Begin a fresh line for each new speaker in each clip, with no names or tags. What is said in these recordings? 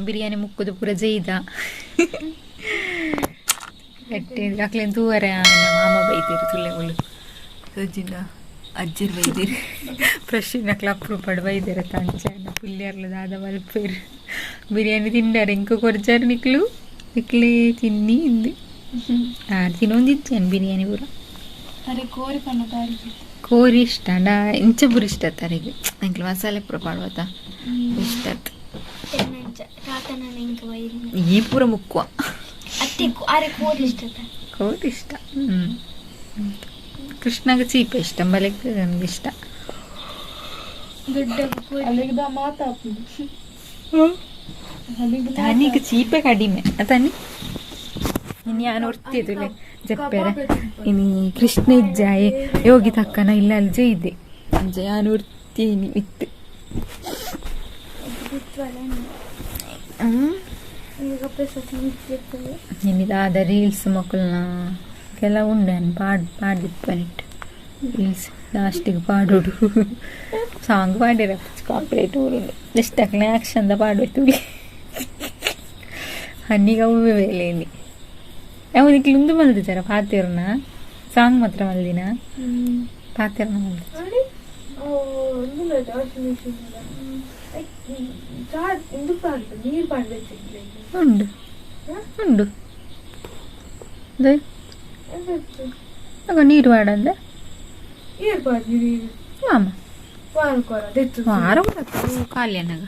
ಬಿರಿಯಾನಿ ಮುಕ್ಕುದು ಪೂರ ಜೈದ ಗಟ್ಟಿ ಅಕ್ಲೇನು ತೂವರೆ ಮಾಮ ಬೈತೀರು ತುಲ್ಲೆಗಳು ಸಜ್ಜಿನ ಅಜ್ಜರ್ ಬೈದಿರು ಫ್ರೆಶ್ ನಕ್ಲ ಅಪ್ರೂಪಡ್ ಬೈದಿರ ತಂಚ ಪುಲ್ಯರ್ಲ ದಾದ ಮಲ್ಪೇರು ಬಿರಿಯಾನಿ ತಿಂಡಾರೆ ಇಂಕ ಕೊರ್ಜಾರು ನಿಕ್ಲು ನಿಕ್ಲೇ ತಿನ್ನಿ ಇಂದು ತಿನ್ನೊಂದಿತ್ತೇನು ಬಿರಿಯಾನಿ ಪೂರ.
ಅರೆ ಕೋರಿ ಪನ್ನ ತಾರಿಗೆ
ಕೋರಿ ಇಷ್ಟ ಅಂಡ ಇಂಚ ಪೂರ ಇಷ್ಟ ತಾರಿಗೆ ಅಂಕ್ಲು ಮಸಾಲೆ ಪೂರ ಪಾಡುವತ ಇಷ್ಟ ಆತು. ಈ ಪೂರ ಮುಕ್ಕುವ
ಅರೆ ಕೋರಿ ಇಷ್ಟ.
ಕೋರಿ ಇಷ್ಟ. ಕೃಷ್ಣಗೆ ಚೀಪ ಇಷ್ಟ ಬಲೆಕ್ ನಮ್ಗೆ ಇಷ್ಟ.
ದೊಡ್ಡ ಕೋರಿ.
ಅಲ್ಲಿಗೆ ಮಾತಾಪುಂಡು.
ತನಿಗೆ ಚೀಪೆ ಕಡಿಮೆ ತನಿ ಇನ್ನು ಯಾನು ಒರ್ತಿದ್ದುಲೆ ಜಪ್ಪೆರ ಇನಿ ಕೃಷ್ಣ ಇಜ್ಜಾಯೆ ಯೋಗಿ ತಕ್ಕನ ಇಲ್ಲ ಅಲ್ಲಿ ಜೈದೆ ಅಂಚ ಯಾನು ಒರ್ತೀನಿ ಇತ್ತು. ನಿನ್ನಿದಾದ ರೀಲ್ಸ್ ಮಕ್ಕಳನ್ನ ಕೆಲವು ಉಂಡೆ ಪಾಡ್ ಪಾಡ್ದಿಪ್ಪನಿಟ್ಟು ರೀಲ್ಸ್ ಲಾಸ್ಟಿಗೆ ಪಾಡೋಡು ಸಾಂಗ್ ಪಾಡಿರ ಕಾಪಿರೈಟ್ ಊರುಂಡು ಜಸ್ಟ್ ಅಕ್ಲೆ ಆಕ್ಷನ್ದ ಪಾಡ್ಬೇಕು ಹನ್ನಿಗೆ ಅವು ವೇಲೆಯಲ್ಲಿ ಅವು ನಿಕ್ಲು ಉಂದು ಮಲ್ದಿದ್ದಾರ ಪಾತಿರ್ನ ಸಾಂಗ್ ಮಾತ್ರ ಮಲ್ದಿನ ಪಾತಿರ್ನ ಮಲ್ದಿ. ಉಂಡು ಉಂಡು ಆಗ ನೀರು ವಾಡಂದ ಮಾಮ ವಾರ ಖಾಲಿ ಅನ್ನಾಗ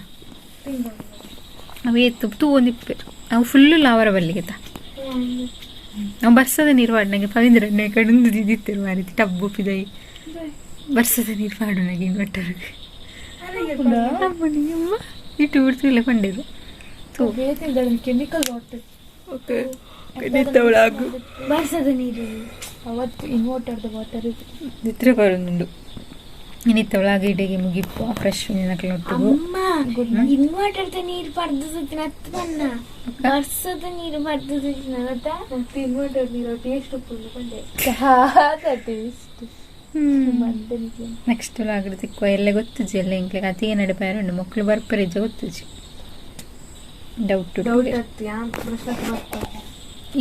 ಅವು ಏತ್ತು ತೂ ಒಂದಿಪ್ಪೇರು ಅವು ಫುಲ್ಲು ಲಾವರ ಬಲ್ಲಿಗೆತ ಅವು ಬರ್ಸದ ನೀರು ವಾಡ್ನಾಗೆ ಪವಿಂದ್ರ ಕಡುಂದು ದಿದ್ದಿತ್ತರು ಮಾರಿತಿ ಟಬ್ಬು ಪಿದೈ ಬರ್ಸದ ನೀರು ಪಾಡುನಾಗೆ ಇನ್ವರ್ಟರ್ ಅಮ್ಮ ಇಟ್ಟು ಬಿಡ್ತಿಲ್ಲ ಪಂಡಿರು.
Chemical water.
Okay ನಿತ್ತವಳಾಗು
ಬರ್ಸದ ನೀರು.
ಅವತ್ತು ಇನ್ವರ್ಟರ್ದ ವಾಟರ್ ಇದು.
ನಿದ್ರೆ ಬರುಂಡು ನಿತ್ತವಳಾಗ ಇಡೆಗೆ ಮುಗಿಪ್ಪು ಫ್ರೆಶ್ ಒಟ್ಟಿಗೂ.
ಅಮ್ಮ ಇನ್ವರ್ಟರ್ ನೀರು ಪಡ್ದು ಸುತ್ತಿನ ಹತ್ತು ಬಣ್ಣ ಬರ್ಸದ ನೀರು ಪಡ್ದು ಸುತ್ತಿನ ಗೊತ್ತಾ?
ಮತ್ತೆ ಇನ್ವರ್ಟರ್ ನೀರು ಟೇಸ್ಟ್ ಉಪ್ಪುಂಡು ಪಂಡೆ ಟೇಸ್ಟ್.
ನೆಕ್ಸ್ಟ್ ಆಗಡೆ ತಿಕ್ಕುವ ಎಲ್ಲ ಗೊತ್ತುಜಿ ಎಲ್ಲ ಇಂಕ್ಲೆ ಅತಿ ನಡೆ ಪೇರುಂಡು ಮಕ್ಕಳು ಬರ್ಪರಿಜ್ಜ ಗೊತ್ತುಜಿ ಡೌಟ್.
ಡೌಟ್ ಅತ್ತಿ ಯಾನ್ ಪ್ರಶ್ನೆ ಬರ್ತಾರೆ.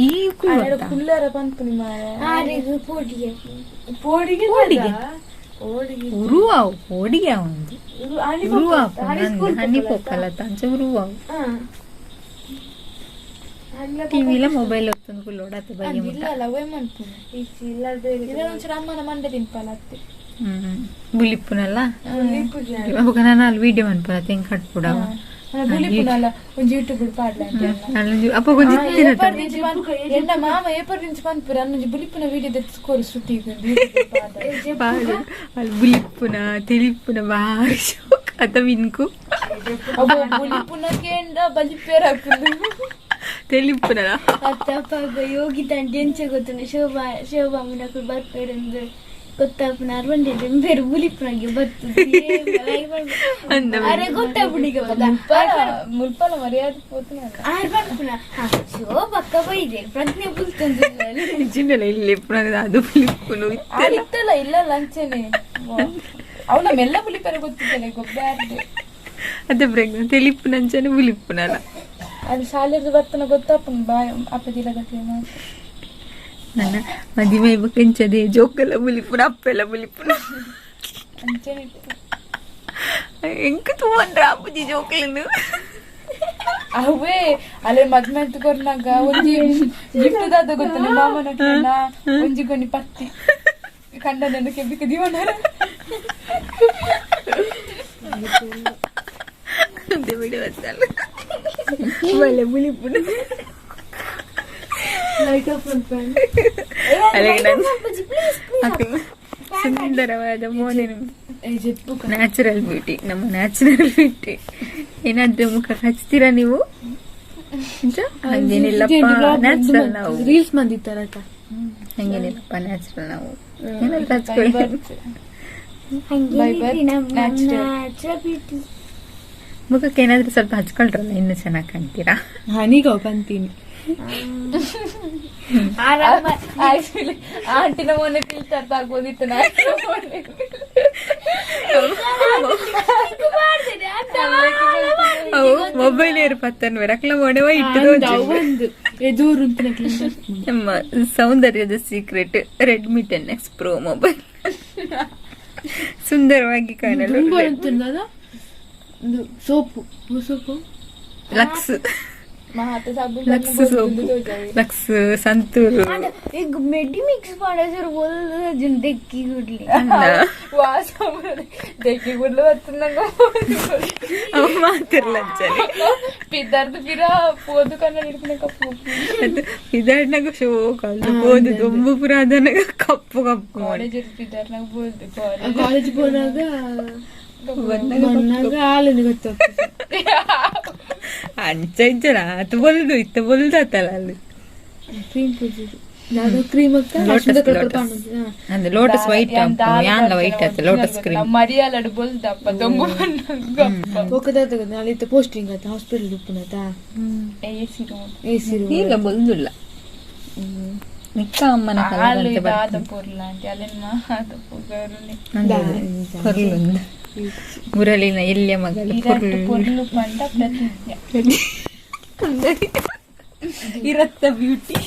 ಈ
ಕುಲ್ಲರ ಪನ್ಪುನಿ ಮಾರ.
ಆರೆಗ್ ಪೋಡಿಗೆ.
ಪೋಡಿಗೆ.
ಪೋಡಿಗೆ?
ಓಡಿಗೆ.
ಉರುವಾವು ಪೋಡಿಗೆ ಒಂದು ಉರುವಾವು ಹನಿ ಪೋಪಲ್ಲ ತಂಚ ಉರುವಾವು ಟಿವಿಲ ಮೊಬೈಲ್ ಒತ್ತೊಂದು ಕುಲ್ಲೋಡಾತ ಬಯ್ಯ ಮುಟ್ಟ.
ಇಲ್ಲ ಅಲ್ಲ ಅವೇ ಮನ್ಪುನಿ ಇಲ್ಲ ಒಂಚೂರು ಅಮ್ಮನ ಮಂಡೆ ತಿನ್ಪಲ್ಲ ಅತ್ತೆ.
ಬುಲಿಪ್ಪುನಲ್ಲ ಅವಾಗ ನಾನು ಅಲ್ಲಿ ವಿಡಿಯೋ ಮನ್ಪುನ ತೆಂಗ್ ಕಟ್ಬಿಡವ.
ಬುಲಿಪುನಲ್ಲ ಒಂಜಿ ಯೂಟ್ಯೂಬ್ ಪಾಡ್ಲ.
ಅಪ್ಪ ಕೊಂಚ
ಎನ್ನ ಮಾಮ ಏಪರ್ ನಿಂಚು ಪನ್ಪುರ ಅನ್ನೊಂಜಿ ಬುಲಿಪುನ ವಿಡಿಯೋ ತೆತ್ಸ್ಕೋರು ಶ್ರುತಿ.
ಪಾಡು ಅಲ್ಲಿ ಬುಲಿಪ್ಪುನ ತಿಳಿಪ್ಪುನ ಬಾರಿ ಶೋಕ್ ಅತ ವಿನ್ಕು.
ಅಬ್ಬ ಬುಲಿಪುನ ಕೇಂದ್ರ ಬಲಿಪೇರ ಹಾಕುದು.
ತೆಲಿಪ್ಪುನ.
ಅತ್ತಪ್ಪ ಯೋಗಿ ತಂಡಿ ಎಂಚ ಗೊತ್ತುಂಡು ಶೋಭಾ ಶೋಭಾ ಅಮ್ಮನಕುಲು ಬರ್ಪೇರೆಂದು ಗೊತ್ತಾಪುನ ಅರ್ವಂಡೆ ಬೇರೆ ಬುಲಿಪುನಗೆ ಬರ್ತದೆ.
ಅಂದ.
ಅರೆ ಗೊತ್ತಾಪುನಿಗೆ ಪದ.
ಮುಲ್ಪಲ ಮರ್ಯಾದೆ ಪೋತುನ.
ಆರ್ ಪನ್ಪುನ ಶೋಭಕ್ಕ ಬೈದೆ ಪ್ರಜ್ಞೆ ಬುಲ್ತೊಂದು.
ನಿಜನಲ್ಲ ಇಲ್ಲಿ ಅದು ಬುಲಿಪ್ಪುನು ಇತ್ತಲ್ಲ.
ಇತ್ತಲ್ಲ ಇಲ್ಲ ಲಂಚನೆ ಅವನ ಮೆಲ್ಲ ಬುಲಿಪೇರ ಗೊತ್ತಿದ್ದಲ್ಲ ಗೊಬ್ಬಾರ್ದು.
ಅದೇ ಪ್ರಜ್ಞೆ ತೆಲಿಪ್ಪುನ ಅಂಚನೆ ಬುಲಿಪ್ಪುನಲ್ಲ.
ಅದು ಶಾಲೆರ್ದು ಬರ್ತನ ಗೊತ್ತಾಪುನ ಬಾಯ್ ಅಪ್ಪದಿಲ್ಲದಕ್ಕೆ.
ನನ್ನ ಮದಿಮೆ ಕಂಚದೆ ಜೋಕೆಲ್ಲ ಬುಲಿಪ್ಪುನ ಅಪ್ಪೆಲ್ಲ ಬುಲಿಪ್ಪುನ.
ಅಂಚನೆ ಇತ್ತು.
ಎಂಕ್ ತೂವಂಡ್ರ ಅಪ್ಪುಜಿ ಜೋಕ್ಲೆನ್.
ಅವೇ ಅಲ್ಲೇ ಮದ್ಮೆ ಕೊರ್ನಾಗ ಒಂಜಿ ಗಿಫ್ಟ್ ದಾದ ಗೊತ್ತಲ್ಲ ಮಾಮನ ಒಂಜಿ కొని ಪತ್ತಿ ಕಂಡನನ್ನು ಕೆಬ್ಬಿಕ ದಿವನ.
ಅಂತೆ ಬಿಡಿ ಬತ್ತಲ್ಲ ಬಲೆ ಬುಲಿಪ್ಪುನ ಅಲ್ಲಿಗೆ ನನ್ನ ಸುಂದರವಾದ ಮೋನಿನ ನ್ಯಾಚುರಲ್ ಬ್ಯೂಟಿ ನಮ್ಮ ನ್ಯಾಚುರಲ್ ಬ್ಯೂಟಿ ಏನಾದ್ರೂ ಮುಖಕ್ಕೆ ಹಚ್ತೀರಾ ನೀವು? ನಿಜ? ಹಂಗೇನಿಲ್ಲಪ್ಪ ನ್ಯಾಚುರಲ್ ನಾವು.
ರೀಲ್ಸ್ ಬಂದಿತ್ತಾರಕ್ಕ.
ಹಂಗೇನಿಲ್ಲಪ್ಪ ನ್ಯಾಚುರಲ್ ನಾವು ಏನಾದ್ರು ಹಚ್ಕೊಳ್ಳಿ.
ಹಂಗೆ ನಮ್ಮ
Natural.
Natural beauty.
ಮುಖಕ್ಕೆ ಏನಾದ್ರೂ ಸ್ವಲ್ಪ ಹಚ್ಕೊಳ್ರಲ್ಲ ಇನ್ನೂ ಚೆನ್ನಾಗಿ ಕಾಣ್ತೀರಾ.
ಹನಿಗ ಬಂತೀನಿ. Actually ಆಂಟಿನ ಮೊನ್ನೆ ಫಿಲ್ಟರ್ ತಾಗ್ಬೋದಿತ್ತು.
ಅವು ಮೊಬೈಲ್ ಏರು ಪತ್ತನ್ ಅಕ್ಲ ಮೊಡೆ ಇಟ್ಟು.
ಒಂದು ಎದುರು.
ನಮ್ಮ ಸೌಂದರ್ಯದ secret Redmi 10X Pro mobile. ಸುಂದರವಾಗಿ ಕಾಣಲು
soap soap
Lux Lux soap, Lux, santoor.
ಈಗ ಮೆಡಿ ಮಿಕ್ಸ್ ಮಾಡೋದ್ರ ಒಳ್ಳೆ ದೆಕ್ಕಿ ಗುಡ್ಲಿ.
ವಾಸ ದೆಕ್ಕಿ ಗುಡ್ಲು ಬತ್ತಂಗ.
ಅವ ಮಾತಿರ್ಲ ಅಂಚನೆ.
ಪಿದ್ದಾರ್ದು ಪಿರ ಪೋದು ಕನ್ನಡ ಹಿಡ್ಕೊಂಡು ಕಪ್ಪು.
ಅದು ಇದಾಡ್ನಾಗ ಶೋ ಕಲ್ದು ಹೋದು ದೊಂಬು ಪುರ ಅದನಾಗ ಕಪ್ಪು ಕಪ್ಪು ಮಾಡಿ.
ಕಾಲೇಜ್ ಪಿದ್ದಾರ್ನಾಗ ಬೋಲ್ದು.
ಕಾಲೇಜ್ ಹೋದಾಗ
ಬಂದಾಗ
ಬಂದಾಗ ಹಾಲಿಂದ ಗೊತ್ತಾಗ್ತದೆ.
ಅಂಚ ಇಜ್ಜಲ ಆತು ಬೊಲ್ದು ಇತ್ತ ಬೊಲ್ದಾತಲ್ಲ ಅಲ್ಲಿ.
ಕ್ರೀಮ್ ಪೂಜಿದು ಯಾವ್ದೋ ಕ್ರೀಮ್.
Lotus, Lotus. ಅಂದ್ರೆ ಲೋಟಸ್ ವೈಟ್ ಯಾನ್ಲ ವೈಟ್ ಆತ ಲೋಟಸ್ ಕ್ರೀಮ್.
ಮರಿಯಾಲಡು ಬೊಲ್ದಪ್ಪ ದೊಂಬು ಗಪ್ಪ.
ಹೋಗದ ನಾಳೆ ಪೋಸ್ಟಿಂಗ್ ಆತ hospital ಉಪ್ಪುನತ.
AC room.
A C room.
ಇಲ್ಲ, ಬೊಲ್ದುಲ್ಲ ನಿಕ್ಕ ಅಮ್ಮನ.
ಹಾಲು ಇದಾದ ಪೊರ್ಲ ಅಂಟಿ ಅಲ್ಲಿನ ಮಾತ ಪೊಗರುನೆ.
ಪೊರ್ಲುಂದು ಮುರಳಿನ ಎಲ್ಲಿಯ ಮಗಳು.
ಇರಟ್ಟು ಪೊರ್ಲು ಪಂಡ ಪ್ರತಿಜ್ಞೆ.
ಇರತ್ತ ಬ್ಯೂಟಿ,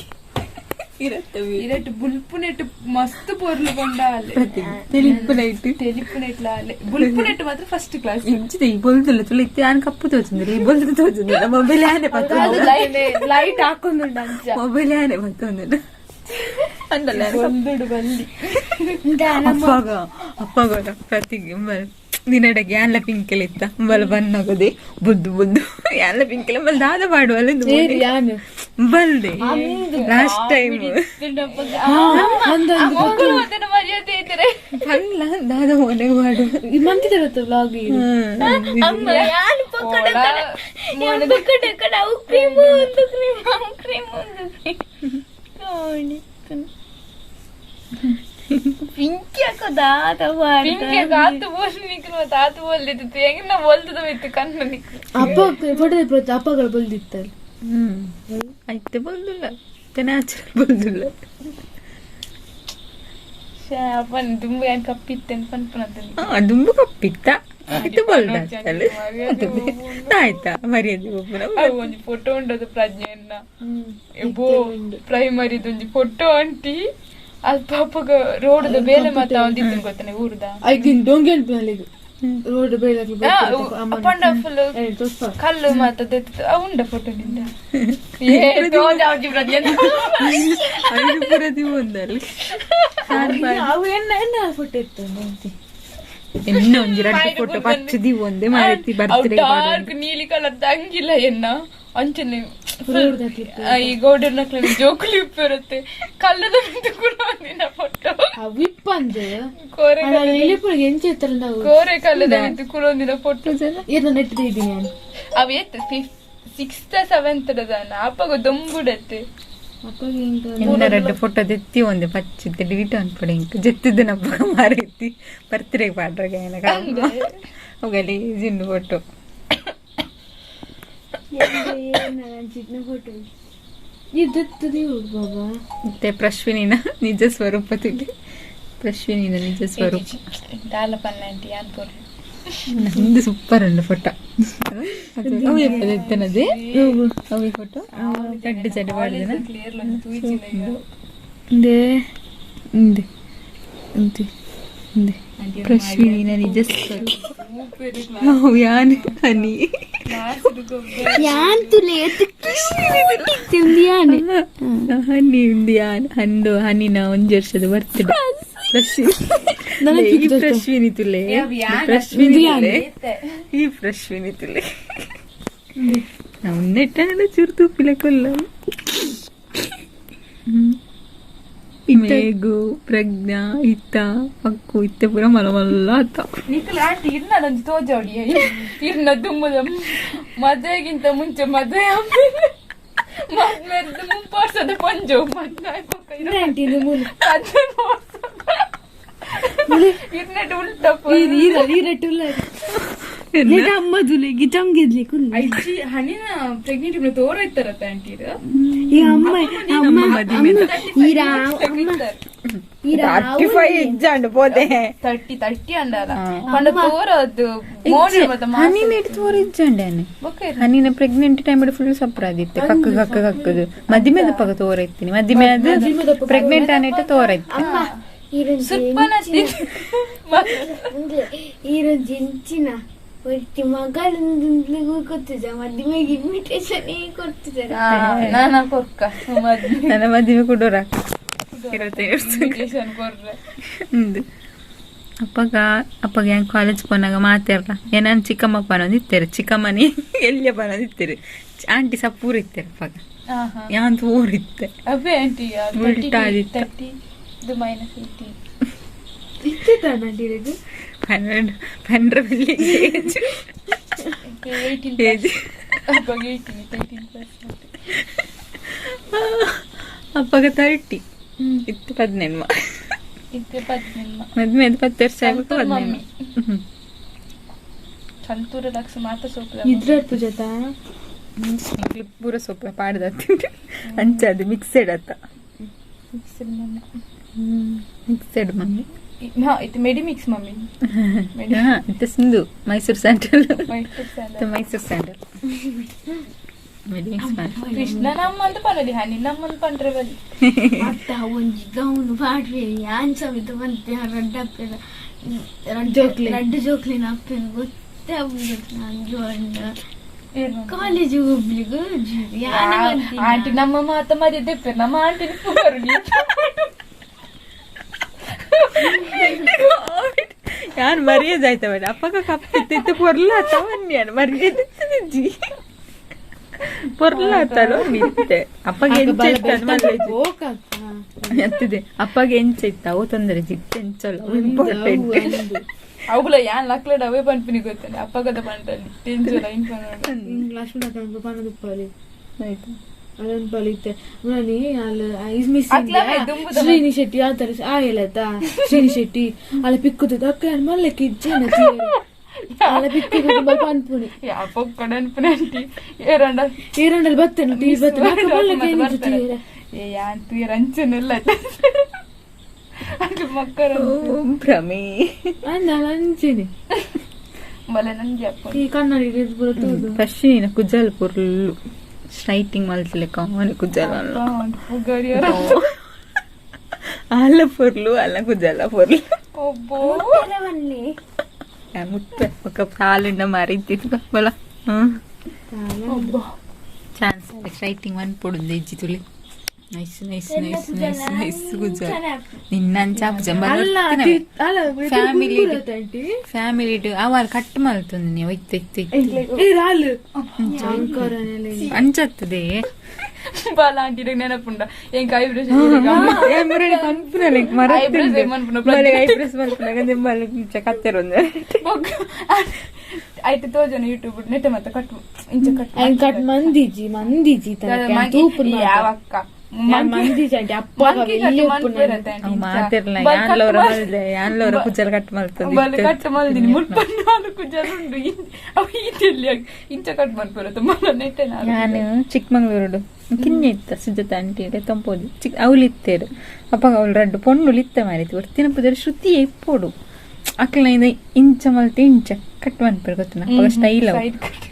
ಇರತ್ತ ಬ್ಯೂಟಿ.
ಇರಟ್ಟು ಬುಲ್ಪುನೆಟ್ಟು ಮಸ್ತ್ ಪೊರ್ಲು ಪಂಡ ಅಲೆ.
ತೆಲಿಪು ಲೈಟ್.
ತೆಲಿಪುನೆಟ್ಲ ಅಲೆ ಬುಲ್ಪುನೆಟ್ಟು ಮಾತ್ರ ಫಸ್ಟ್ ಕ್ಲಾಸ್.
ಇಂಚಿದ ಈ ಬೊಲ್ದುಲ್ಲ ತುಳು ಇತ್ತೆ ಯಾನ್ ಕಪ್ಪು ತೋಚುಂದಿಲ್ಲ, ಈ ಬೊಲ್ದು ತೋಚುಂದಿಲ್ಲ. ಮೊಬೈಲ್ ಯಾನೆ ಪತ್ತೊಂದು.
ಲೈಟ್ ಹಾಕೊಂಡು ಅಂಚ.
ಮೊಬೈಲ್ ಯಾನೆ ಪತ್ತೊಂದಿಲ್ಲ ಅಂದಲ್ಲ.
ಒಂದುಡು ಬಲ್ಲಿ.
ಅಪ್ಪಾಗ ಅಪ್ಪಾಗ ಪ್ರತಿಗೆ ನಿನ್ನಡೆಗೆ ಯಾನ್ಲ ಪಿಂಕಲ್ ಇತ್ತ ಬಲ ಬನ್ನಗದೆ ಬುದ್ದು ಬುದ್ದು ಯಾನ್ಲ ಪಿಂಕಲ್ ಬಲ್ ದಾದ ಪಾಡುವಲ್ಲ.
ಯಾನು?
ಬಲ್ದೆ ಲಾಸ್ಟ್ ಟೈಮ್.
ಅದನ್ನ ಮರ್ಯಾದೆ ಇದ್ರೆ.
ಬಲ್ಲ ದಾದ ಮನೆಗೆ ಮಾಡುವ.
ಮಂತಿದಾರತ್ತ ವ್ಲಾಗ್.
ಅಮ್ಮ ಯಾನು ಪಕ್ಕಡ ಯಾನು ಪಕ್ಕಡ ಕಡ ಅವು ಕ್ರೀಮ್ ಒಂದು ಕ್ರೀಮ್ ಅವು ಕ್ರೀಮ್ ಒಂದು ಕ್ರೀಮ್ ಪಿಂಕಿ ಹಾಕೋದಾತ.
ಪಿಂಕಿ ಆತು ಬೋಲ್ ನಿಕ್ಲು ಮತ್ತೆ ಆತು ಬೋಲ್ದಿತ್ತು ಹೆಂಗ್ ನಾವು ಬೋಲ್ತದ ಇತ್ತು ಕಣ್ಣು ನಿಕ್ಲು.
ಅಪ್ಪ ಫೋಟೋ ಅಪ್ಪಗಳು ಬಲ್ದಿತ್ತಲ್ಲ.
ಹ್ಮ್ ಆಯ್ತು, ಬಲ್ದುಲ್ಲ, ನ್ಯಾಚುರಲ್ ಬಲ್ದುಲ್ಲ.
ಅಪ್ಪನ್ ತುಂಬ ಏನ್ ಕಪ್ಪಿತ್ತೇನು ಪನ್ಪನದಲ್ಲಿ.
ದುಂಬು ಕಪ್ಪಿತ್ತ ಇದು ಬಲ್ದಾತಲ್ಲ ಆಯ್ತಾ ಮರ್ಯಾದೆ ಒಬ್ಬನ.
ಅವು ಒಂಜಿ ಫೋಟೋ ಉಂಡದು ಪ್ರಜ್ಞೆಯನ್ನ ಬೋ ಪ್ರೈಮರಿದ ಒಂಜಿ ಫೋಟೋ ಅಂಟಿ ಅಲ್ಪ ಅಪ್ಪಗ ರೋಡ್ದ ಬೇಲೆ ಮಾತ ಒಂದಿತ್ತು ಗೊತ್ತಾನೆ ಊರ್ದ.
ಐದಿನ ಡೊಂಗೆ ಅಲ್ಲಿಗೆ ರೋಡ್ ಬೇಳೆ.
Up and full ಕಲ್ಲು ಮಾತ ಉಂಡ ಫೋಟೋ ನಿಂದ.
ಐದು ಪುರದಿ ಒಂದಲ್ಲಿ.
ಅವು ಎಣ್ಣ ಎಣ್ಣ ಫೋಟೋ ಇತ್ತು ಅಂತೆ.
ಎನ್ನ ಒಂಜಿ ರಡ್ಡ್ ಫೋಟೋ ಪಚ್ಚದಿ ಒಂದೇ ಮಾರೈತಿ ಬರ್ತ್ಡೇ.
ಡಾರ್ಕ್ ನೀಲಿ ಕಲರ್ ಅಂಗಿಲ್ಲ ಎನ್ನ ಅಂಚನೆ ಈ ಗೌಡರ್ನಕ್ಲೆ ಜೋಕುಲಿ ಉಪ್ಪಿರುತ್ತೆ ಕಲ್ಲದ ಮಿಂದು ಕೂಡ ಒಂದಿನ ಫೋಟೋ.
ಅವು ಇಪ್ಪಂದು
ಕೋರೆ
ಎಂಚ ಇತ್ತಲ್ಲ ನಾವು.
ಕೋರೆ ಕಲ್ಲದ ಮಿಂದು ಕೂಡ ಒಂದಿನ ಫೋಟೋ.
ಏನ ನೆಟ್ಟಿದೆ ಇದ್ದೀನಿ ನಾನು.
ಅವ ಏತ್ ಫಿಫ್ತ್ ಸಿಕ್ಸ್ತ್ ಸೆವೆಂತ್ ದಾನ ಅಪ್ಪಗ ದೊಂಬುಡತ್ತೆ.
ಅಪ್ಪಗೆ ಎಂತ?
ಎನ್ನ ರಡ್ಡ್ ಫೋಟೋ ದೆತ್ತಿ ಒಂದೇ ಪಚ್ಚಿತ್ತೆ ಡಿಲೀಟ್ ಅನ್ಪಡೆ ಇಂಕ್ ಜೆತ್ತಿದ್ದನಪ್ಪ ಮಾರೈತಿ ಬರ್ತ್ಡೇ ಪಾಡ್ರಾಗ ಏನ ಗಲೀಜಿಂದು ಫೋಟೋ.
ಚಿನ್ನ ಫೋಟೋ.
ಇದೆತ್ತದೆ ಬಾಬಾ.
ಮತ್ತೆ ಪ್ರಶ್ವಿನಿನ ನಿಜ ಸ್ವರೂಪ ತಿಳಿ, ಪ್ರಶ್ವಿನಿನ ನಿಜ ಸ್ವರೂಪ.
ದಾಲ ಪನ್ನಂಟಿ ಯಾನ್ ಪೊರ್ಲು.
ನಂದು ಸೂಪರ್ ಉಂಡು ಫೋಟೋ. ಅವು ಎತ್ತನದೇ ಅವು ಫೋಟೋ ರಡ್ಡ್ ಜಡೆ ಪಾಡ್ದಿನ.
ಕ್ಲಿಯರ್ ತೂಯಿಚಿನ.
ಇಂದೆ ಇಂದೆ ಇಂತೆ ಇಂದೆ.
ಪ್ರಶ್ವಿನಿನ ನಿಜ ಸ್ವರೂಪ ಅವು ಯಾನ್ ಹನಿ.
ಯಾನ್ ತುಲೆ ತಿಂದಿಯಾನೆ.
ಹನಿ ಉಂದು ಯಾನ್ ಹಂದು ಹನಿನ ಒಂಜಿ ವರ್ಷದ ಬರ್ತ್ಡೇ ಪ್ರಶ್ವಿನಿ. ಈ ಪ್ರಶ್ವಿನಿ ತುಲೆ, ಪ್ರಶ್ವಿನಿ ತುಲೆ, ಈ ಪ್ರಶ್ವಿನಿ ತುಲೆ ಉನ್ನೆಟ್ಟಾಂಡ ಚೂರು ತೂಪಿಲ ಕೊಲ್ಲ. ಮೇಘು ಪ್ರಜ್ಞಾ ಇತ್ತ ಪಕ್ಕು ಇತ್ತ ಪೂರ ಮಲ ಮಲ್ಲ ಆತ.
ನಿಖಿಲ್ ಆಂಟಿ ಇರ್ನ ಒಂಜಿ ತೋಜೋಡಿ ಇರ್ನ ದುಮ್ಮದ ಮದುವೆಗಿಂತ ಮುಂಚೆ, ಮದುವೆ ಆದ್ಮೇಲೆ, ಮದ್ವೆ ಮುಂಪರ್ಸದ ಪಂಜೋ ಮದ್ವೆ ಇರ್ನೆಟ್ ಉಲ್ಟಪ್ಪ.
ಅಮ್ಮ ದುಲೆ ಗಿಟಂಗಿದ್ಲಿ ಕುಲ್ಲಿ
ಅಜ್ಜಿ ಹಣ್ಣಿನ ಪ್ರೆಗ್ನೆಂಟ್ ಇಬ್ರು ತೋರ ಇತ್ತಾರತ್ತ ಆಂಟಿ ಇದು
ಈ ಅಮ್ಮ ಅಮ್ಮ ಈರಾ ಈರಾ
ಇಜ್ಜಾಂಡು ಪೋದೆ
30 30 ಅಂಡಲ್ಲ ಪಂಡ ತೋರ ಅದು ಮೋಡಿ ಮತ್ತೆ
ಹನಿನ ತೋರ ಇಜ್ಜಾಂಡೆ ಹನಿನ pregnant time full ಸಪ್ರ ಆದಿತ್ತೆ ಕಕ್ಕ ಕಕ್ಕ ಕಕ್ಕದು ಮದಿಮೆದ ಪಗ ತೋರ ಇತ್ತೀನಿ ಮದಿಮೆ ಅದು ಪ್ರೆಗ್ನೆಂಟ್ ಆನೇಟ ತೋರ ಇತ್ತು
ಅಮ್ಮ ಈರೊಂಜಿ ಇಂಚಿನ ಒಟ್ಟಿ ಮಗಳು ಕೊಡ್ತಿದ್ದ ಮದುವೆಗೆ ಇನ್ವಿಟೇಷನ್ ಕೊಡ್ತಿದ್ದಾರೆ
ನಾನ ಕೊರ್ಕ
ನನ್ನ ಮದುವೆ ಕೊಡೋರ
ಇನ್ವಿಟೇಷನ್ ಕೊರ್ರೆ
ಅಪ್ಪಗ ಅಪ್ಪಗ ಹೆಂಗೆ ಕಾಲೇಜ್ ಪೋನಾಗ ಮಾತಾಡ್ಲ ಏನಾನು ಚಿಕ್ಕಮ್ಮ ಪನೊಂದು ಇತ್ತೇರು ಚಿಕ್ಕಮ್ಮನಿ ಎಲ್ಲಿಯ ಪನೊಂದು ಇತ್ತೇರು ಆಂಟಿ ಸಪ್ಪೂರು ಇತ್ತೇರು ಅಪ್ಪಗ ಯಾಂತ ಊರು ಇತ್ತೆ
ಅವೇ ಆಂಟಿ
ಉಲ್ಟಾ ಆದಿತ್ತ.
30 ಇದು ಮೈನಸ್ 18
12 12 ಏಜ್
18
ಏಜ್
ಅಪ್ಪಗ 18 18 ಪ್ಲಸ್
ಅಪ್ಪಗ 30 ಇತ್ತು 18
ಇತ್ತೆ 18
ಮದ್ವೆ ಅದು 10 ವರ್ಷ ಆಗ್ಬೇಕು
ಸಂತೂರ್ ಮಮ್ಮಿ.
18
ಸಂತೂರ ಲಕ್ಷ ಮಾತ ಸೋಪುದ
ಇದ್ರ ಪೂಜಾತ
ಕ್ಲಿಪ್ ಪೂರ ಸೊಪ್ಪು ಪಾಡ್ದ ಅಂಚದು ಮಿಕ್ಸೆಡ್ ಅತ್ತ ಮಿಕ್ಸೆಡ್ ಮಮ್ಮಿ
ಹಾ ಇದು ಮೆಡಿ ಮಿಕ್ಸ್ ಮಮ್ಮಿ ಮೆಡಿ
ಇತ್ತೆ Sindhu Mysore sandal
Mysore sandal
Mysore sandal Medimix ಮಾಡಿ
ಕೃಷ್ಣ ನಮ್ಮಂತ ಪನಲಿ ಹನಿ ನಮ್ಮಂತ ಪಂಡ್ರೆ ಬಲಿ
ಅತ್ತ ಒಂಜಿ ಗೌನ್ ಪಾಡ್ವೆ ಯಾನ್ ಸಮೇತ ಬಂತೆ ರಡ್ಡ ಅಪ್ಪೆನ ರಡ್ಡ ರಡ್ಡ ಜೋಕ್ಲಿನ ಅಪ್ಪೆನ ಗೊತ್ತೇ ಆಗುದಿಲ್ಲ ನಂಗೆ ಒಂದ ಕಾಲೇಜಿಗೆ ಹೋಗ್ಲಿಕ್ಕೆ
ಆಂಟಿ ನಮ್ಮ ಮಾತ ಮರ್ಯಾದೆ ನಮ್ಮ ಆಂಟಿ
ಯಾನ್ ಮರ್ಯಾದೆ ಆಯ್ತಾ ಬೇಡ ಅಪ್ಪಗ ಕಪ್ಪಿತ್ತು ಪೊರ್ಲ ಆತ ಮರ್ಯಾದೆ ಜಿ ಪೊರ್ಲ ಆತಲೋ ನಿತ್ತೆ ಅಪ್ಪಗೆ ಎಂಚ ಎತ್ತಿದೆ ಅಪ್ಪಗೆ ಎಂಚ ಇತ್ತ ಅವು ತೊಂದರೆ ಜಿತ್ತೆ ಎಂಚಲ್ಲ ಇಂಪಾರ್ಟೆಂಟ್
ಅವುಗಳ ಯಾನ್ ಲಕ್ಲಡ್ ಅವೇ ಪನ್ಪಿನಿ ಗೊತ್ತಲ್ಲ ಅಪ್ಪಗದ ಪಂಟಲ್ಲಿ ಟೆನ್ಷನ್
ಪನದುಪ್ಪಲಿ
ಆಯ್ತು
ಅದೊಂದು ಬಲಿತೆ ನಾನಿ ಅಲ್ಲಿ is miss
ಅಕ್ಲ ದುಂಬುದ
ಶ್ರೀನಿ ಶೆಟ್ಟಿ ಆ ತರ ಆ ಹೇಳತ್ತ ಶ್ರೀನಿ ಶೆಟ್ಟಿ ಅಲ್ಲ ಪಿಕ್ಕುತ್ತಿದ್ದು ಅಕ್ಕ ಮಲ್ಲೆ ಕಿಜ್ಜೇನ ಅಲ್ಲ ಪಿಕ್ಕುತ್ತಿದ್ದು ಬಲ್ಪ ಅನ್ಪುನಿ
ಯಾ ಪೊಕ್ಕಡ ಅನ್ಪುನಿ ಆಂಟಿ ಏರಂಡ
ಏರಂಡಲ್ಲಿ ಬತ್ತೇನು ಟೀ ಬತ್ತೇನು ಅಕ್ಕ ಮಲ್ಲೆ ಏನು
ಏ ಯಾನ್ ತುಯರ್ ಅಂಚನೆಲ್ಲ ಅಕ್ಲ ಮಕ್ಕಳ
ಭ್ರಮೆ
ಅಂದ ಅಂಚೇನೆ
ಬಲೆ ನಂಗೆ ಅಪ್ಪ
ಈ ಕನ್ನಡಿ ಬರುತ್ತದು
ಫಸ್ಟ್ ಕುಜಲ್ ಪೊರ್ಲು ಸ್ಟ್ರೈಟಿಂಗ್ ಮಲ್ತಲೆಕ್ಕ ಅವನ ಕುಜಲ್
ಪುಗರಿಯರ
ಅಲ್ಲ ಪೊರ್ಲು ಅಲ್ಲ ಕುಜಲ ಪೊರ್ಲು
ಒಬ್ಬೋ
ಮುಟ್ಟ ఒక ಸಾಲುಂಡ ಮಾರಿದ್ದಿತ್ತು ಬಲ ಚಾನ್ಸ್ ಸ್ಟ್ರೈಟಿಂಗ್ ಒನ್ ಪೊಡುಂದು ಇಜ್ಜಿ ತುಳಿ nice nice nice nice nice ಕುಜಲ್ ನಿನ್ನಂಚ
ಅಲ್ಲ ಅಲ್ಲ
ಫ್ಯಾಮಿಲಿ
ಆಂಟಿ
ಫ್ಯಾಮಿಲಿ ಅವಾಲ್ ಕಟ್ ಮಲ್ತೊಂದು ನೀವು ಇತ್ತು ಇತ್ತು ಇತ್ತು
ಏ ರಾಲು
ಅಂಚತ್ತದೆ
ಬಾಲ ಆಂಟಿ ನೆನಪುಂಡ ಎಂಕ್ ಐಬ್ರೋಸ್ Eyebrows ಐಟ್ ತೋಜನ ಯೂಟ್ಯೂಬ್ ನೆಟ್ ಮತ್ತೆ ಕಟ್ ಇಂಚ ಕಟ್
ಕಟ್ ಮಂದಿಜಿ ಮಂದಿಜಿ
ಯಾವಕ್ಕ
ಮಂದಿಜಿ ಆಂಟಿ ಅಪ್ಪ
ಮಾತಿರ್ಲ ಯಾನ್ಲವರ ಮಲ್ದೆ ಯಾನ್ಲವರ ಕುಜಲ್ ಕಟ್ ಮಲ್ತೊಂದು
ಬಲೆ ಕಟ್ ಮಲ್ದಿನಿ ಮುಲ್ಪ ನಾಲ್ಕು ಜನ ಉಂಡು ಅವು ಈತೆಲ್ಲಿ ಇಂಚ ಕಟ್ ಮಲ್ಪುರ ತುಂಬ ನೆಟ್ಟೆ
ನಾನು ಚಿಕ್ಕಮಂಗ್ಳೂರುಡು ಕಿನ್ನೆ ಇತ್ತ ಸುಜಾತ ಆಂಟಿ ತಂಪೋದು ಚಿಕ್ಕ ಅವಳು ಇತ್ತೇರು ಅಪ್ಪ ಅವಳು ರಡ್ಡು ಪೊಣ್ಣುಲು ಇತ್ತ ಮಾರಿತ್ತು ಒರ್ತಿನ ಪುದರ್ ಶ್ರುತಿ ಇಪ್ಪೋಡು ಅಕ್ಲ ಇಂಚ ಮಲ್ತೆ ಇಂಚ ಕಟ್ ಮನ್ಪೇರು ಗೊತ್ತನ ಅಪ್ಪ ಸ್ಟೈಲ್ ಅವು
side cut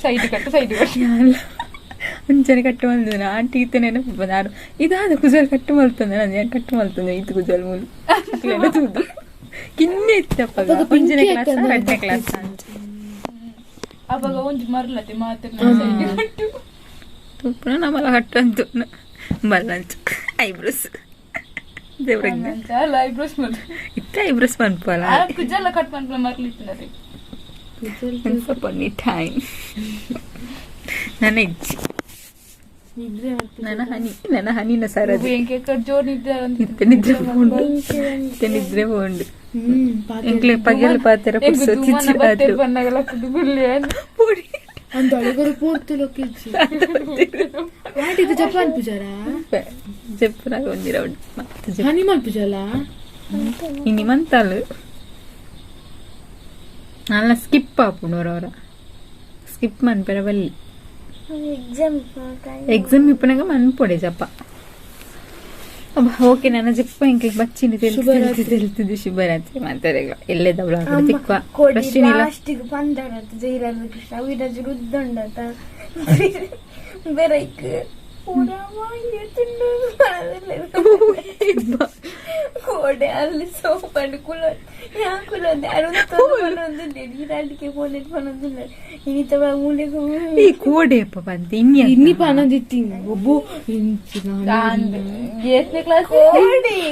side cut side cut
ಅಲ್ಲ ಅಂಚನೆ ಕಟ್ಟು ಮಲ್ತದೆ ಆಂಟಿ ಇತ್ತ ನೆನಪು ಬಂದ ಇದಾದ ಕುಜಲ್ ಕಟ್ಟು ಮಲ್ತಂದೆ ನಾನು ಯಾಕೆ ಕಟ್ಟು ಮಲ್ತಂದೆ ಇತ್ತು ಕುಜಲ್ ಮೂಲು ಅಕ್ಲೆಲ್ಲ ತೂದು ಕಿನ್ನೆ ಇತ್ತಪ್ಪ ಒಂಜನೇ ಕ್ಲಾಸ್ ಎರಡನೇ ಕ್ಲಾಸ್
ಅವಾಗ ಒಂಜಿ ಮರ್ಲತೆ ಮಾತಿರ್ನ ಸೈಡ್ ಕಟ್ಟು
ತುಪ್ಪನ ನಮ್ಮಲ್ಲ ಕಟ್ಟು ಅಂತು ಬಲ್ಲಂಚ ಐಬ್ರೋಸ್ ದೇವ್ರಿಗೆ
ಅಲ್ಲ ಐಬ್ರೋಸ್ ಮಲ್ತು
ಇತ್ತ ಐಬ್ರೋಸ್ ಮನ್ಪಲ್ಲ
ಆ ಕುಜಲ್ಲ ಕಟ್ ಮನ್ಪುನ ಮರ್ಲಿತ್ತಿನ
Once upon a time. ನನ್ನ ಇಜ್ಜಿ ನನ್ನ ಹನಿ ನನ್ನ ಹನಿನ ಸರದಿ
ಜೋರ್ ನಿದ್ದೆ
ಇತ್ತೆ ನಿದ್ರೆ ಪೋಂಡು ಇತ್ತೆ ನಿದ್ರೆ ಪೋಂಡು ಎಂಕ್ಲೆ ಪಗೆಲ್ ಪಾತೆರ ಪುರ್ಸೊತ್ತಿಜ್ಜಿ ಆತು.
ಬಣ್ಣಗಲ ಕುದುಗುಲ್ಲೆ
ಪೊಡಿ
ಅಂದ ಅಳಗರು ಪೂರ್ತಿ ಲೊಕ್ಕಿಜ್ಜಿ ಆಂಟಿ ಇದು ಜಪಾನ್ ಪೂಜಾರ
ಜಪ್ಪುನಾಗ ಒಂಜಿ ರೌಂಡ್ ಮತ್ತೆ ಜಪ್ಪು.
ಹನಿ ಮಲ್ಪುಜಾಲ
ಇನಿ ಮಂತಾಲು ಅಲ್ಲ ಸ್ಕಿಪ್ ಆಪುಂಡು ಅವರವರ ಸ್ಕಿಪ್ ಮನ್ಪೆರ ಬಲ್ಲಿ.
ಎಕ್ಸಾಮ್.
ಎಕ್ಸಾಮ್ ಇಪ್ಪನಾಗ ಮನ್ಪೊಡೆ ಜಪ್ಪ. ಓಕೆ, ನನ್ನ ಜಿಪ್ಪ ಇಂಕ್ಲಿ ಬಚ್ಚಿನಿ ತೆಲ್ತಿದ್ದು ತೆಲ್ತಿದ್ದು. ಶುಭರಾತ್ರಿ ಮಾತಾಡಿಲ್ಲ ಎಲ್ಲೆದ ಬ್ಲಾಗ್ ತಿಕ್ವ ಪ್ರಶ್ನೆ.
ಲಾಸ್ಟಿಗೆ ಪಂದರತ್ ಜೈರಾಜ ಕೃಷ್ಣ ಅವಿರಾಜ್ ರುದ್ದಂಡತ ಬೆರೈಕ್ ಪೂರ ತಿಂಡು ಕೋಡೆ ಅಲ್ಲಿ ಸೋಪಂಡು ಕುಲ ಕುಲೊಂದೆ ಅರುಂದು ನೀರಾಟಿಗೆ ಫೋನ್ ಪನೊಂದಿಲ್ಲ ಇನಿತ ಮೂಲೆಗೆ.
ಈ ಕೋಡೆ ಅಪ್ಪ ಬಂತ ಇನ್ನಿ
ಇನ್ನಿ ಪನೊಂದಿತ್ತಿ ಒಬ್ಬು.
ಏತ್ನೇ ಕ್ಲಾಸ್?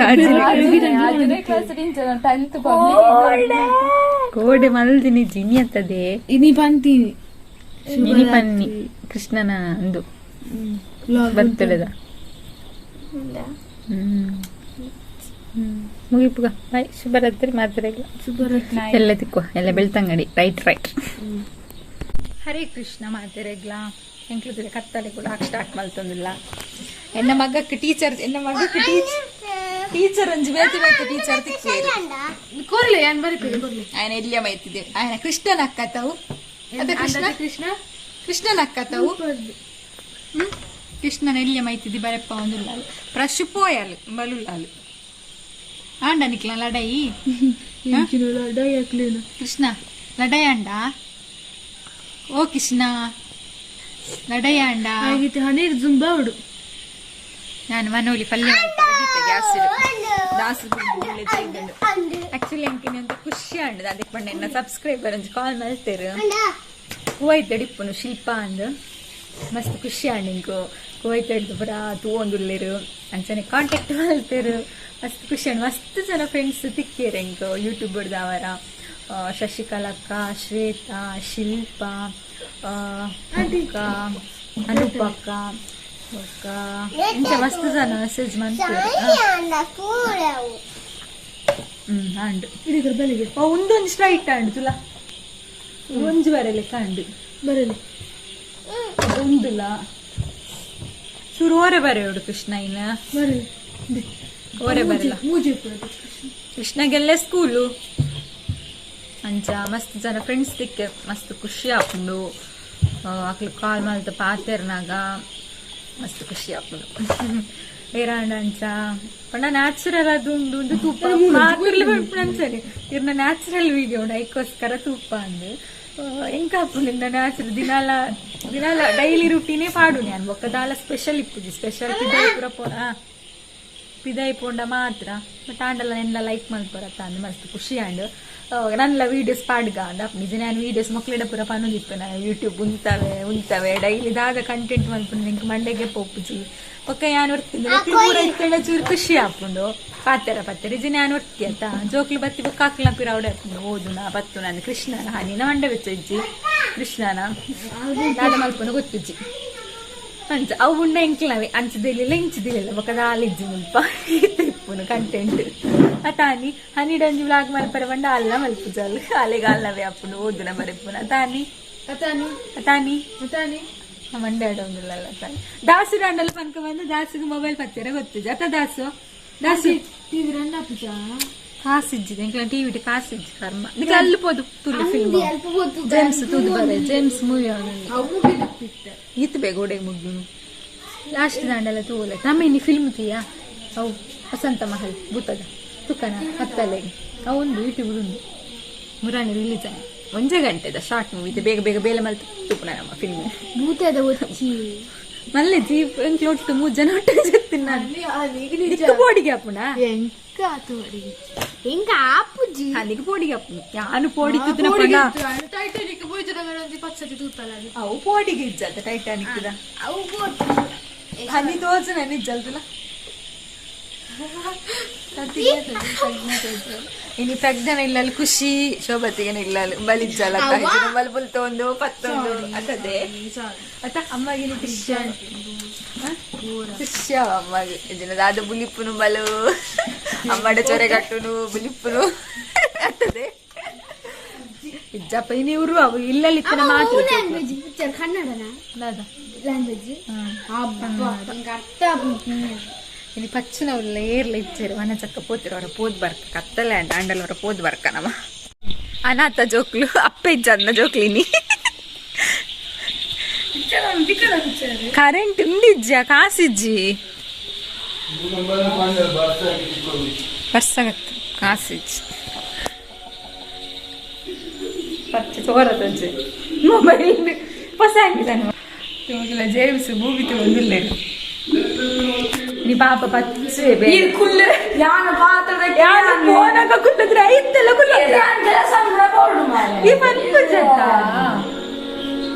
ಆರನೇ ಕ್ಲಾಸ್, 10th.
ಕೋಡೆ ಮಲ್ದಿನಿ ಜಿನಿ ಅಂತದೆ.
ಇನಿ ಪಂತೀನಿ.
ಇನಿ ಪನ್ನಿ ಕೃಷ್ಣನ ಅಂದು ಬರ್ತಡೆದ ಮುಗಿಪುಗ. ಬಾಯ್, ಶುಭರಾತ್ರಿ ಮಾತ್ರೆಲ್ಲ.
ಶುಭರಾತ್ರಿ.
ಎಲ್ಲ ತಿಕ್ಕುವ ಎಲ್ಲ Belthangady. Right right. Hare Krishna ಮಾತೆರೆಗ್ಲಾ. ಎಂಕ್ಲು ಕತ್ತಲೆ ಕೂಡ ಸ್ಟಾರ್ಟ್ ಮಲ್ತೊಂದಿಲ್ಲ. ಎನ್ನ ಮಗಕ್ಕೆ ಟೀಚರ್, ಎನ್ನ ಮಗಕ್ಕೆ ಟೀಚರ್ ಟೀಚರ್ ಒಂಜಿ ಬೇತೆ ಬೇತೆ ಟೀಚರ್ ತಿಕ್ಕೇರು.
ಕೊರ್ಲೆ, ಯಾನ್ ಬರೀಪೇರು ಕೊರ್ಲೆ.
ఆయన ಎಲ್ಲಿಯ ಮೈತಿದ್ದೆ ఆయన ಕೃಷ್ಣನ ಅಕ್ಕತವು ಅದ ಕೃಷ್ಣ
ಕೃಷ್ಣ.
ಕೃಷ್ಣನ ಅಕ್ಕತವು. ಕೃಷ್ಣನ ಎಲ್ಲಿಯ ಮೈತಿದ್ದಿ ಬರೆಪ್ಪ ಒಂದುಲ್ಲಾಲು ಪ್ರಶು ಪೋಯಲು ಬಲುಲ್ಲಾಲು ಆಂಡ ನಿಕ್ಲ ಲಡೈ.
ಎಂಚಿನ ಲಡೈ ಅಕ್ಲೇನ?
ಕೃಷ್ಣ ಲಡೈ ಅಂಡ. ಓ ಕೃಷ್ಣ ಲಡೈ ಅಂಡ.
ಆಗಿತ್ತು ಹನೀರ್ ಜುಂಬಾವುಡು.
ನಾನು ಮನೋಲಿ ಪಲ್ಯ ಗ್ಯಾಸ್ ದಾಸ. ಆಕ್ಚುಲಿ ಅಂಕಿನಿ ಅಂತ ಖುಷಿ ಅಂಡದ ಅದಕ್ಕೆ ಪಂಡ ಎನ್ನ ಸಬ್ಸ್ಕ್ರೈಬರ್ ಅಂಚ ಕಾಲ್ ಮಲ್ತೇರು ಕುವೈತ್ ಇಪ್ಪುನು ಶಿಲ್ಪ ಅಂದ್. ಮಸ್ತ್ ಖುಷಿ ಅಂಡ್ ಇಂಕು ಕುವೈತ್ ಹಿಡ್ದು ಪೂರ ತೂವೊಂದುಲ್ಲೆರು ಅಂಚನೆ ಕಾಂಟ್ಯಾಕ್ಟ್ ಮಲ್ತೇರು. ಮಸ್ತ್ ಖುಷಿ ಅಂಡ್ ಮಸ್ತ್ ಜನ ಫ್ರೆಂಡ್ಸ್ ತಿಕ್ಕೇರು ಎಂಕ್ ಯೂಟ್ಯೂಬ್ ಅವರ. ಶಶಿಕಲಕ್ಕ, ಶ್ವೇತಾ, ಶಿಲ್ಪ ಅಕ್ಕ, ಅನೂಪಕ್ಕ ಬೊಕ್ಕ ಇಂಚ ಮಸ್ತ್ ಜನ ಮೆಸೇಜ್ ಮಲ್ತೇರು. ಅಂಡ್
ಇದಕ್ಕೆ ಬೆಳಿಗ್ಗೆ
ಓ ಉಂದೊಂದು ಸ್ಟ್ರೈಟ್ ಅಂಡ್ ತುಲ ಒಂಜಿ ಬರಲೆ ಅಂಡ್.
ಬರಲಿ.
ಉಂದುಲ ಚೂರು ಓರೆ ಬರೆಯೋಡು ಕೃಷ್ಣ ಇನ್ನ.
ಬರಲಿ.
ಓರೆ ಬರಲ್ಲ.
ಮೂಜಿ.
ಕೃಷ್ಣಗೆಲ್ಲ ಸ್ಕೂಲು. ಅಂಚ ಮಸ್ತ್ ಜನ ಫ್ರೆಂಡ್ಸ್ ತಿಕ್ಕೆ ಮಸ್ತ್ ಖುಷಿ ಆಪುಂಡು. ಅಕ್ಲು ಕಾಲ್ ಮಲ್ತ ಪಾತೆರ್ನಾಗ ಮಸ್ತ್ ಖುಷಿ ಆಪುಂಡು. ಏರಾಂಡ ಅಂಚ ಪಂಡ ನ್ಯಾಚುರಲ್ ಅದು ಉಂಡು ಉಂದು ತೂಪ ಮಾತಿರ್ಲಿ ಪನ್ಪುನ ಅಂಚನೆ ಇರ್ನ ನ್ಯಾಚುರಲ್ ವೀಡಿಯೋ ಉಂಡು ಐಕೋಸ್ಕರ ತೂಪ ಅಂದು ಎಂಕ ಆಪುಂಡು. ಇಂದ ನ್ಯಾಚುರಲ್ ದಿನಾಲ ದಿನಾಲ ಡೈಲಿ ರುಟೀನೇ ಪಾಡು ನಾನು. ಬೊಕ್ಕ ದಾಲ ಸ್ಪೆಷಲ್ ಇಪ್ಪುಜಿ. ಸ್ಪೆಷಲ್ ಪಿದಾಯಿ ಪೂರ ಪೋ ಪಿದಾಯಿ ಪೋಂಡ ಮಾತ್ರ. ಬಟ್ ಆಂಡಲ ನೆನ್ಲ ಲೈಕ್ ಮಲ್ಪರತ್ತ ಅಂದ್ ಮಸ್ತ್ ಖುಷಿ ಆಂಡ್. ನನ್ನ ವೀಡಿಯೋಸ್ ಪಾಡ್ಗ ಅಂದ ನಿಜ. ನಾನು ವೀಡಿಯೋಸ್ ಮಕ್ಳಿಡ ಪೂರ ಪನೊಂದಿಪ್ಪೆ. ನಾನು ಯೂಟ್ಯೂಬ್ ಉಂತವೆ ಉಂತವೆ ಡೈಲಿ ದಾದ ಕಂಟೆಂಟ್ ಮಲ್ಪುಂಡು ನಿಂಕ್ ಮಂಡೆಗೆ ಪೋಪುಜಿ. ಬೊಕ್ಕ ಯಾನ್ ಒರ್ತಿಂದು ಮಕ್ಳು ಪೂರ ಇತ್ತಂಡ ಚೂರು ಖುಷಿ ಆಪುಂಡು. ಪಾತೆರ ಪತ್ತೆರ ಇಜ್ಜಿ ನಾನು ಒರ್ತಿ ಅತ್ತ ಜೋಕ್ಲು ಬತ್ತಿ ಬೊಕ್ಕ ಅಕ್ಲ ಪಿರ ಅವಡೆ ಆಪುಂಡು. ಓದುನ ಬತ್ತುನ ಅಂದ್ ಕೃಷ್ಣನ ಹಾನಿನ ಮಂಡೆ ಬೆಚ್ಚ ಇಜ್ಜಿ. ಕೃಷ್ಣನ ದಾದ ಮಲ್ಪುನ ಗೊತ್ತಿಜ್ಜಿ. ಅಂಚ ಅವು ಉಂಡ ಎಂಕ್ಲವೆ ಅಂಚದಿಲ್ಲ ಇಂಚದಿಲ್ಲ ಬೊಕ್ಕ ದಾಲ ಇಜ್ಜಿ ಮುಲ್ಪ ಇಪ್ಪುನು ಕಂಟೆಂಟ್. ಅತಾನಿ ಹನಿಡಂಜಿ ವ್ಲಾಗ್ ಮಲ್ಪರ ಪಂಡ ಅಲ್ಲ ಮಲ್ಪುಜಲ್ ಅಲೆಗ ಅಲ್ಲವೇ ಅಪ್ಪುನು ಓದುನ ಬರೆಪುನ ಅತಾನಿ.
ಅತಾನಿ.
ಅತಾನಿ.
ಅತಾನಿ.
ಮಂಡೆ ಆಡೋಂದಿಲ್ಲ ತಾನಿ. ದಾಸು ಅಂಡಲ ಪನ್ಕ ಬಂದು ದಾಸುಗೆ ಮೊಬೈಲ್ ಪತ್ತೆರ ಗೊತ್ತಿಜ್ಜಿ ಅತ್ತ ದಾಸು ದಾಸು.
TV run ಆಪುಜಾ?
ಕಾಸು ಇಜ್ಜಿದೆ ಎಂಕ್ಲ ಟಿವಿ ಕಾಸು ಇಜ್ಜಿ ಕರ್ಮ. ನಿಕ್ಲ ಅಲ್ಲಿ ಪೋದು ತುಲು ಫಿಲ್ಮ್ ಜೇಮ್ಸ್ ತೂದು ಬರೆ ಜೇಮ್ಸ್ ಮೂವಿ.
ಅವು ಮುಗಿದಿತ್ತಿತ್ತೆ.
ಈತ್ ಬೇಗ ಓಡೆಗೆ ಮುಗ್ದುನು ಲಾಸ್ಟ್ ದಾಂಡಲ ತೂವಲೆ ನಮ್ಮ ಇನ್ನು ಫಿಲ್ಮ್ ತೀಯ ಅವು ವಸಂತ ಮಹಲ್ ಭೂತದ ತುಕನ ಹತ್ತಲೆ ಅವು ಒಂದು ಯೂಟ್ಯೂಬ್ ಉಂಡು. ಮುರಾಣಿ ರಿಲೀಸ್ ಆಯ ಒಂಜೆ ಗಂಟೆದ ಶಾರ್ಟ್ ಮೂವಿ. ಬೇಗ ಬೇಗ ಬೇಲೆ ಮಲ್ತು ತುಪುನ ನಮ್ಮ ಫಿಲ್ಮ್.
ಭೂತದ ಒಚ್ಚಿ.
ಮಲ್ಲೆ ಜೀಪ್ ಎಂಕ್ಲ ಒಟ್ಟು ಮೂರು ಜನ ಒಟ್ಟಿಗೆ ಜತ್ತಿನ ನಾನು ನಿಕ್ಕು ಬೋಡಿಗೆ ಅಪ್ಪುನ.
ಎಂಕ ಆತು ಎಂಕ ಆಪುಜಿ.
ನಿಕ್ ಪೋಡಿಗೆ ಅಪ್ಪುನ ಯಾನು ಪೋಡಿ ತುತ್ತುನ ಪಂಡ.
ಟೈಟಾನಿಕ್ ಪೋಯ್ತದ ಪಚ್ಚತಿ ತೂತಲ್ಲ ಅದು.
ಅವು ಪೋಡಿಗೆ ಇಜ್ಜಲ್ತ ಟೈಟಾನಿಕ್ ದ.
ಅವು ಬೋಟ್.
ಹನಿ ತೋಜು ನಾನು ಇಜ್ಜಲ್ತಲ್ಲ. ಇನಿ ಪ್ರಜ್ಞಾನ ಇಲ್ಲಲ್ಲಿ ಖುಷಿ ಶೋಭತಿಗೆ ಇಲ್ಲಲ್ಲಿ ಬಲಿಜ್ಜಲ ಬಲ್ ಪುಲ್ತೊಂದು ಪತ್ತೊಂದು ಅತದೆ ಅತ್ತ ಅಮ್ಮಗೆ ಖುಷಿ ಖುಷಿ ಅಮ್ಮಗೆ ಇದನ್ನ ದಾದ ಬುಲಿಪ್ಪುನು ಬಲು ಅಮ್ಮಡ ಚೊರೆ ಕಟ್ಟುನು ಬುಲಿಪ್ಪುನು ಅತದೆ ಇಜ್ಜಪ್ಪ. ಇನಿ ಇವರು ಅವು ಇಲ್ಲಲ್ಲಿ ಇತ್ತನ ಮಾತ್ರ.
ಲ್ಯಾಂಗ್ವೇಜ್ ಪಿಕ್ಚರ್ ಕನ್ನಡನ?
ದಾದ?
ಲ್ಯಾಂಗ್ವೇಜ್ ಅಬ್ಬಾ ಎಂಕ ಅರ್ಥ ಆಪುಜಿ.
ಇನಿ ಪಚ್ಚುನವುಲ್ಲ ಏರ್ಲ ಇಚ್ಚರು ವನ ಚಕ್ಕ ಪೋತಿರು ಅವರ ಪೋದ್ ಬರ್ಕ ಕತ್ತಲೆ ಅಂಡ ಅಂಡಲ್ ಅವರ ಪೋದ್ ಬರ್ಕ ನಮ್ಮ. ಅನಾಥ ಜೋಕ್ಲು ಅಪ್ಪೆ ಇಜ್ಜನ್ನ ಜೋಕ್ಲಿನಿ ಕರೆಂಟ್ ಉಂಡಿಜ್ಜ ಕಾಸಿಜ್ಜಿ ಬರ್ಸಾಗತ್ತೆ ಕಾಸಿಜ್ಜಿ ಪಚ್ಚೆ ತೋರತಂಚೆ ಮೊಬೈಲ್ ಹೊಸ ಆಗಿದ್ದಾನೆ ಇವಾಗೆಲ್ಲ ಜೇಮ್ಸ್ ಭೂಮಿ ತಗೊಂಡಿಲ್ಲ ನೀ ಪಾಪ ಪಚ್ಚೆ ಫೋನಾಗ ಕುಲ್ಲದ್ರೆ ಐತೆಲ್ಲ ಕುಲ್ಲ ಈ ಪನ್ಪುಜತ್ತ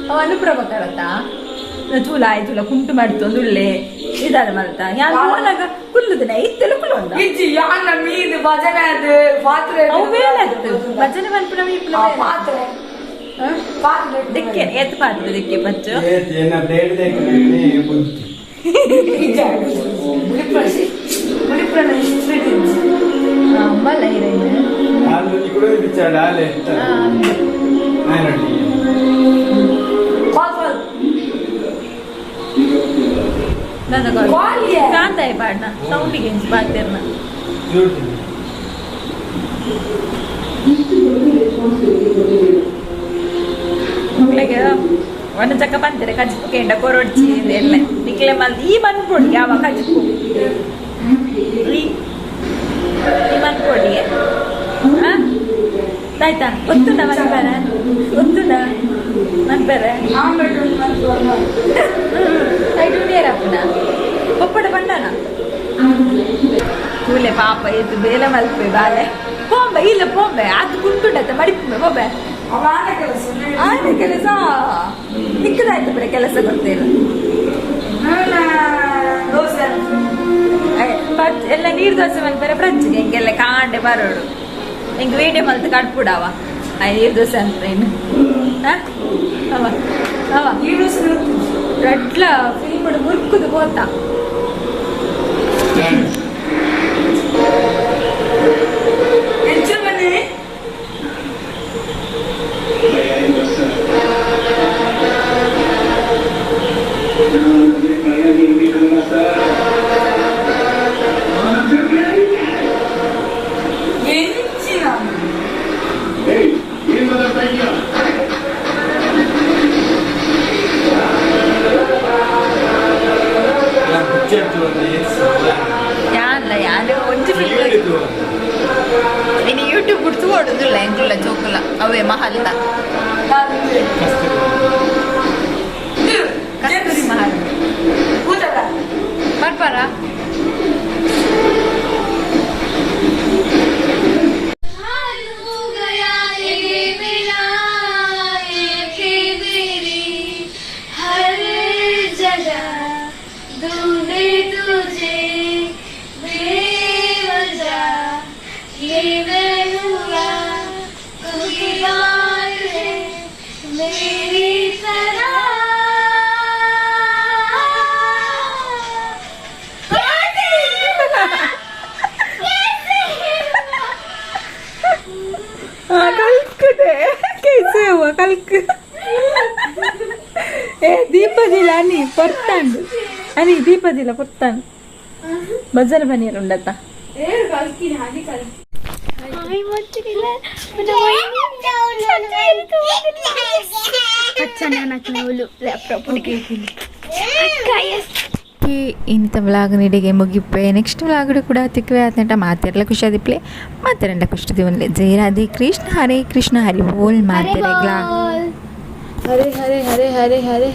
ಅವ ಅನುಪ್ರಭಕರತ್ತ ತೂಲ ಆಯ್ತುಲ ಕುಂಟು ಮಾಡ್ತು ಒಂದುಳ್ಳೆ ಇದಾದ ಮಲ್ತ ಯಾನ್ ಫೋನಾಗ ಕುಲ್ಲುದಿನ ಐತೆಲ್ಲ ಕುಲ್ಲೊಂದ
ಇಜ್ಜಿ ಯಾನ ಮೀನು ಭಜನೆ ಅದು ಪಾತ್ರೆ
ಅವು ಬೇಲೆ ಆಗ್ತದೆ ಭಜನೆ ಮಲ್ಪುನ ಮೀಪುನ
ಪಾತ್ರೆ ಪಾತ್ರೆ
ದಿಕ್ಕೆ ಏತ್ ಪಾತ್ರೆ ದಿಕ್ಕೆ ಪಚ್ಚು
ಏನ ಪ್ಲೇಟ್ ದೇಖನೆ ಬುದ್ಧಿ
ಅಮ್ಮಲ್ಲ ಹೀರೋಯಿನ್
ನಾನು ಕೂಡ ವಿಚಾರ ಅಲ್ಲೇ ನಾನು
ಕಾಂತಾಯ ಪಾಡ್ನ ಸೌಂಡಿಗೆ ಎಂಚು ಪಾತಿರ್ನ ಮಕ್ಳಿಗೆ ಒಂದು ಚಕ್ಕ ಬಂತಾರೆ ಕಜಿಪು ಕೆಂಡ ಕೊರೊಡ್ಚಿ ಎಲ್ಲ ನಿಕ್ಲೆ ಮಲ್ ಈ ಮನ್ಪೊಡಿ ಯಾವ ಕಜಿಪು ಈ ಈ ಮನ್ಪೊಡಿಗೆ ಆಯ್ತಾ ಗೊತ್ತುಂಡ ಮನ್ಪರ ಗೊತ್ತುಂಡ ಮನ್ಪರ ಐಟು ನೇರಪ್ಪನ ಪೊಪ್ಪಡ ಬಂಡನ ಕೂಲೆ ಪಾಪ ಎದ್ದು ಬೇಲೆ ಮಲ್ಪೆ ಬಾಲೆ ಪೋಂಬೆ ಇಲ್ಲ ಪೋಂಬೆ ಅದು ಕುಂಟುಂಡತ್ತ ಮಡಿಪುಂಬೆ ಪೋಂಬೆ ಆನೆ ಕೆಲಸ ನಿಕ್ಕದಾಯ್ತು ಬಿಡ ಕೆಲಸ ಗೊತ್ತಿಲ್ಲ ಎಲ್ಲ ನೀರು ದೋಸೆ ಮಲ್ಪರೆ ಫ್ರೆಂಚ್ಗೆ ಹಿಂಗೆಲ್ಲ ಕಾಂಡೆ ಬರೋಡು ಹಿಂಗೆ ವೀಡಿಯೋ ಮಲ್ತು ಕಟ್ಬಿಡವ ಆ ನೀರು ದೋಸೆ ಅಂತ ಇನ್ನು ಅವ ಅವ ರಡ್ಲ ಫಿಲ್ಮ್ ಮುರ್ಕುದು ಗೋತಾ ಯಾನ್ಲ ಯಾನು ಒಂಜಿ ಫಿಲ್ಮ್ ಇನ್ನು ಯೂಟ್ಯೂಬ್ ಬಿಡ್ತು ಓಡುದಿಲ್ಲ ಎಂಕುಲ್ಲ ಜೋಕುಲ ಅವೇ ಮಹಲ್ದ ಕಸ್ತೂರಿ ಮಹಲ್ ಬರ್ಪಾರ कैसे हुआ कल्क ए ದೀಪದಿಲ್ಲ ಅನಿ ಪೊರ್ತಾಂಡು ಅನಿ ದೀಪದಿಲ್ಲ ಪೊರ್ತಾಂಡು ಬಜಾರ್ ಬನಿಯರ್ ಉಂಡತ್ತ ಇಂಥ ವ್ಲಾಗ್ ನೀಡಿಗೆ ಮುಗಿಪೆ ನೆಕ್ಸ್ಟ್ ವ್ಲಾಗ್ ಕೂಡ ತಿಕ್ಕವೆ ಆತಂಟ ಮಾತಿರಲ್ಲ ಖುಷಿ ಆದಿಪ್ಲೆ ಮಾತಿರಂಡ ಖುಷಿ ದಿವನ್ಲೆ ಜಯ ರಾಧೆ ಕೃಷ್ಣ ಹರೇ ಕೃಷ್ಣ ಹರಿ ಬೋಲ್ ಮಾತಿರಗ್ಲಾ
ಹರೆ ಹರೆ ಹರೆ ಹರೆ ಹರೆ.